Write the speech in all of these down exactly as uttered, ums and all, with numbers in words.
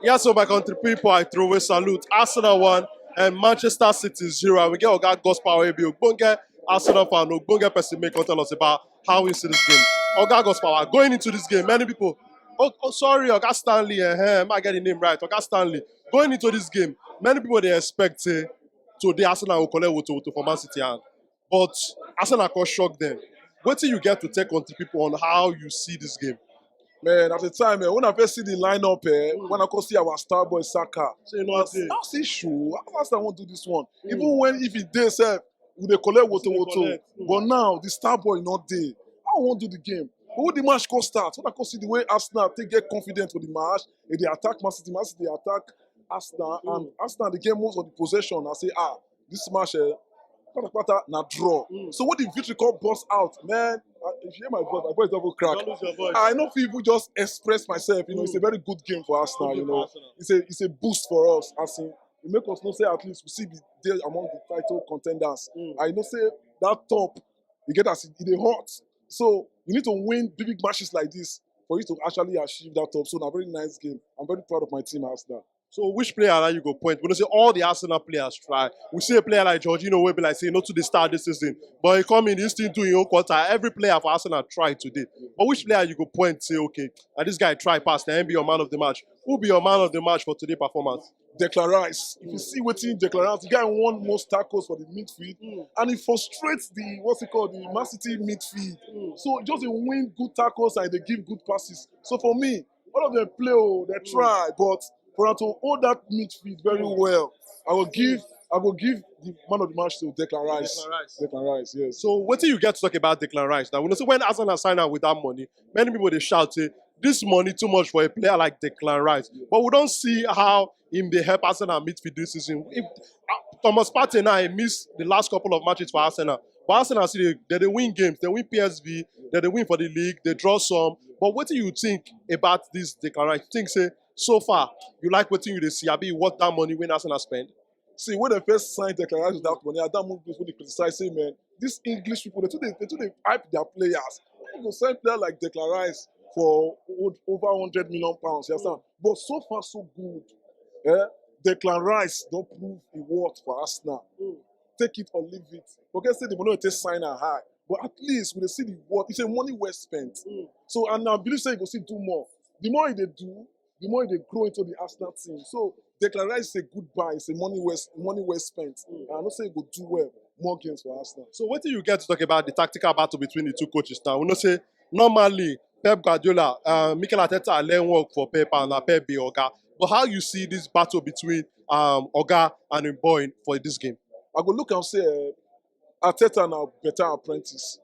Yeah, so my country people, I throw away salute. Arsenal one and Manchester City zero. And we get Oga Gospel wey be Ogbonge Arsenal fan, Ogbonge person make come tell us about how we see this game. Oga Gospel, going into this game, many people, oh, oh sorry, Oga Stanley, eh, eh, am I get the name right? Oga Stanley, going into this game, many people dey expect say today Arsenal will collect woto woto for Man City hand. But Arsenal come shock them. Wetin you get to tell country people on how you see this game? Man, at the time, eh, when I first see the lineup, eh, when I come see our star boy Saka, Say you know I what I say. I see show. How fast I wan do this one? Even when if e dey sef, we dey collect woto woto. But now the star boy not dey. How I wan do the game? But when the match come start, when I come see the way Arsenal take get confidence for the match, e dey attack Man City, Man City dey attack Arsenal, and Arsenal dey get most of the possession. I say, ah, this match, eh, kpatakpata na draw. So when the victory come burst out, man, uh, if you hear my voice, my voice double crack. Don't lose your voice. I no fit even just express myself. You know, it's a very good game for Arsenal. You know, it's a it's a boost for us. As in, it make us know say at least we still be there among the title contenders. I know say that top, you get as e dey hot. So you need to win big big matches like this for you to actually achieve that top. So na very nice game. I'm very proud of my team, Arsenal. So which player that you go point? We know say all the Arsenal players try. We see a player like Jorginho wey be like say no to the start this season, but he come in, he still do his own quarter. Every player for Arsenal try today. But which player you go point say okay, and this guy try pass, na him be your man of the match? Who be your man of the match for today performance? Declan Rice. If you see wetin Declan Rice, the guy won most tackles for the midfield, and he frustrates the what's it called, the Man City midfield. So just dey win good tackles and dey give good passes. So for me, all of them play, oh, they try, but for am to hold that midfield very well, I will give I will give the man of the match to Declan Rice. Declan Rice. Declan Rice, yes. So wetin you get to talk about Declan Rice now? We know say when Arsenal sign am with that money, many people dey shout say this money too much for a player like Declan Rice. But we don see how him dey help Arsenal midfield this season. If uh, Thomas Partey now he miss the last couple of matches for Arsenal, but Arsenal still dey they dey win games, they win P S V, they dey win for the league, they draw some. But wetin you think about this Declan Rice? You think say so far you like wetin you dey see? Abi you want that money wey Arsenal spend? See, when they first signed Declan Rice with that money, at that moment, people dey criticize, say, man, these English people, they too they, they too they hype their players. How you go sign player like Declan Rice for o- over hundred million pounds? You understand? But so far, so good. Eh? Declan Rice don't prove the worth for Arsenal. Take it or leave it. Forget say the money wey take sign are high, but at least we dey see the worth. It's a money well spent. So and I believe say you go still do more. The more you dey do, the more you dey grow into the Arsenal team. So Declan Rice is a good buy. It's a money well money well spent. And I know say you go do well more games for Arsenal. So wetin you get to talk about the tactical battle between the two coaches now? We know say normally Pep Guardiola, uh, Mikel Arteta learn work for Pep and na Pep be oga. But how you see this battle between um, Oga and him boy for this game? I go look and say uh, Arteta na better apprentice.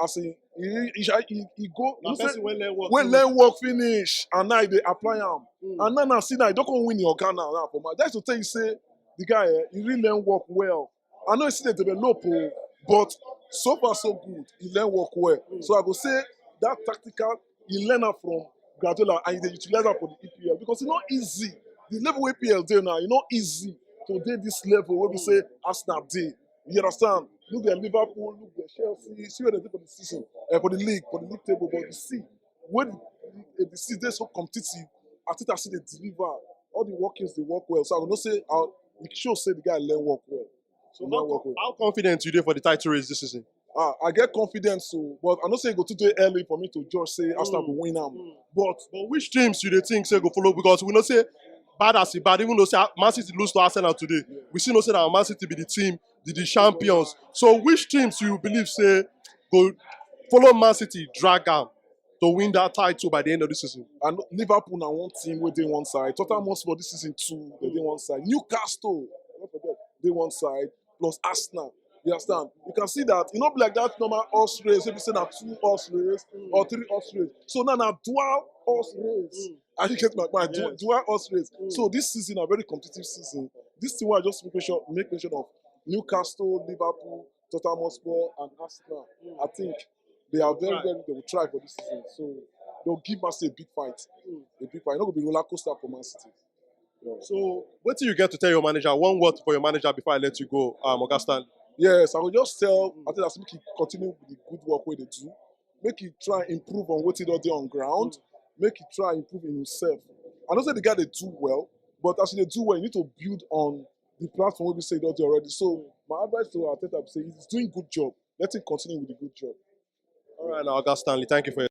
As in, he, he, he, he go, you know say, wey learn work. When learn work finish, and now they apply am. And now, now see now, he don't come win the oga now, now for my. That's to tell you say the guy, eh, he really learn work well. I know he still dey develop, oh, but so far so good. He learn work well. So I go say that tactical, he learn am from Guardiola and he dey utilize am for the E P L because it's not easy. The level E P L dey now, it's not easy to dey this level wey be say Arsenal dey. You understand? Look at Liverpool, look at Chelsea, see what they do for the season, uh, for the league, for the league table, but you see, when the, the season dey so competitive, Arteta still dey deliver. All the workings dey work well. So I go know say uh, it show say the guy learn work well. So He learn how, work well. How confident you dey for the title race this season? Ah, I get confidence, so but I know say e go too dey early for me to judge say Arsenal go win am. But But which teams you dey think say go follow? Because we know say bad as e bad, even though say Man City lose to Arsenal today, we still know say na Man City be the team, the, the champions. So which teams you believe say go follow Man City drag am to win that title by the end of the season? And Liverpool na one team wey dey one side. Tottenham Hotspur this season too, they dey one side. Newcastle, don't forget, dey one side. Plus Arsenal. You understand? You can see that e no be like that normal horse race. If you say na two horse race or three horse race, so now na dual horse race. I get my mind. Du- Yes. Dual horse race. So this season a very competitive season. This thing wey I just make mention make mention of Newcastle, Liverpool, Tottenham Hotspur, and Arsenal. I think they are very very they will try for this season. So they'll give Man City a big fight. A big fight. E no go be roller coaster for Man City. Yeah. So wetin you get to tell your manager? One word for your manager before I let you go, um, Oga Stanley. Yes, I will just tell Arteta make he continue with the good work wey dey do. Make he try improve on what he don dey on ground. Make he try improve in himself. I know say the guy dey do well, but as you dey do well, you need to build on the platform wey be say you don dey already. So my advice to Arteta be say he's doing good job. Let him continue with the good job. All right, now, Oga Stanley, thank you for